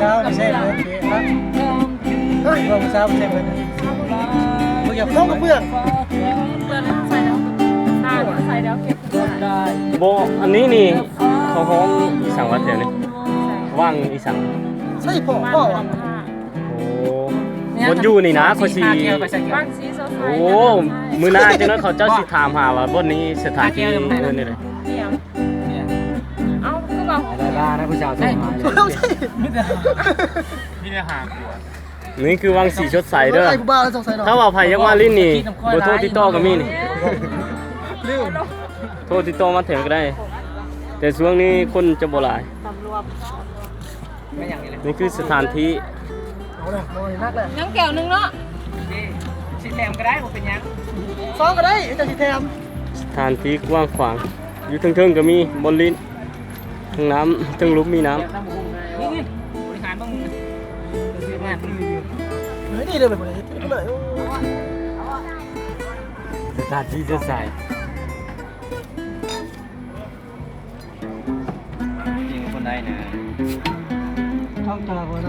ສາວບໍ່ໃຊ່ເບີດເດ້ ຮະ ເອີຍ ຜູ້ສາວບໍ່ໃຊ່ເບີດເດ້ ບໍ່ຢາກ ເຮົາກໍເບື່ອງ ເບື່ອງໃສ່ແລ້ວ ໃສ່ແລ້ວເກັບ ບໍ່ ອັນນີ້ນີ້ ເຂົາຮ້ອງອີ່ສັງວະແຖວນີ້ ຫວ່າງອີ່ສັງ ໃຊ່ພໍ່ ພໍ່ຫວາ? ໂອ້ ບ່ອນຢູ່ນີ້ນະ ຂ້ອຍຊິ ຫວ່າງສີໂຊໄຊ ໂອ້ ມື້ໜ້າຈັກໜ້ອຍເຂົາເຈົ້າຊິຖາມຫາວ່າບ່ອນນີ້ສະຖານທີ່ ເອີ ນີ້ແຫຼະ ເອົ້າ ຄືວ່າ ດາລານະ ຜູ້ສາວໂທມາ ມີແຕ່ ມີແຕ່ຫາຜົວ ນີ້ຄືຫວ່າງສີສົດໃສເດີ ຜູ້ບ່າວສົດໃສເນາະ ຖ້າວ່າໃຜຢາກມາຫຼິ້ນນີ້ ເບີໂທຕິດຕໍ່ກໍມີນີ້ ໂທຕິດຕໍ່ມາແຖວກໍໄດ້ ແຕ່ຊ່ວງນີ້ຄົນຈະບໍ່ຫຼາຍ ນີ້ຄືສະຖານທີ່ ເອົາແລ້ວ ເອົາໃຫ້ໜັກແລ້ວ ຍັງແກ້ວໜຶ່ງເນາະ ຊິແຖມກໍໄດ້ ບໍ່ເປັນຫຍັງ ສອງກໍໄດ້ ເຈົ້າຊິແຖມ ສະຖານທີ່ກວ້າງຂວາງ ຢູ່ເທິງໆກໍມີບ່ອນຫຼິ້ນ ເທິງນ້ຳ ເທິງລຸ່ມມີນ້ຳ ນີ້ ນີ້ ບໍລິຫານເບິ່ງ ເອີຍ ນີ້ເດີ ໄປພຸ້ນເລີຍ ສະຖານທີ່ສົດໃສ ຍິງຄົນໃດນະ ຕ້ອງຈະຄົນໃດ